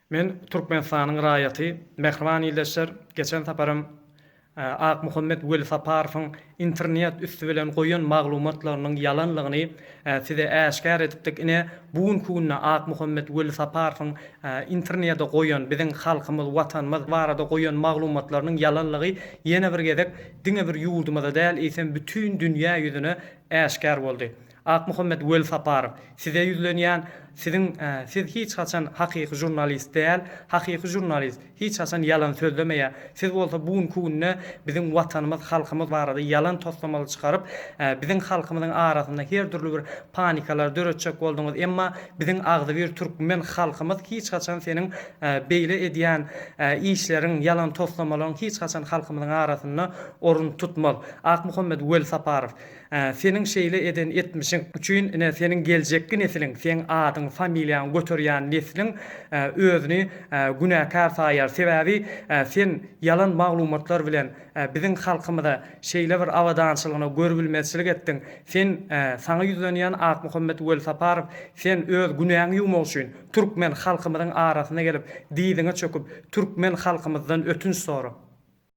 Men Türkmenistanyň raýaty, mähriban ildeşler, geçen saparam Akmuhammet Welisaparowyň internet üsti bilen goýan maglumatlarynyň ýalanlygyny size äşgär edipdik. Ine, bu günki günde Akmuhammet Welisaparowyň internede goýan, biziň halkymyz, Watanymyz barada goýan maglumatlarynyň ýalanlygy ýene bir gezek diňe bir ýurdumyza däl, eýsem bütin dünýä ýüzüne äşgär boldy. Akmuhammet Welisaparow, size ýüzlenýän, siziň, siz hiç haçan hakyky žurnalist däl, hakyky žurnalist hiç haçan ýalan sözlemeýär. Siz bolsa bu günki günde biziň Watanymyz, halkymyz barada ýalan toslamaly çykaryp, biziň halkymyzyň arasynda her dürli bir panikalary döretjek bolduňyz. Emma biziň agzybir türkmen halkymyz hiç haçan seniň beýle edýän işleriň, ýalan toslamalaryň hiç haçan halkymyzyň arasynda orun tutmaz. Akmuhammet Welisaparow. Seniň şeýle eden etmişiň üçin ine seniň geljekki nesliň, seň adyň, familiýaňy göterýän nesliň özüni günäkär saýar. Sebäbi sen ýalan maglumatlar bilen biziň halkymyza şeýle bir abadançylygyna görübilmezçilik etdiň. Sen, saňa ýüzlenýän Akmuhammet Welisaparow, sen öz günäňi ýuwmak üçin türkmen halkymyzyň arasyna gelip, dyzyňa çöküp, türkmen halkymyzdan ötünç sora.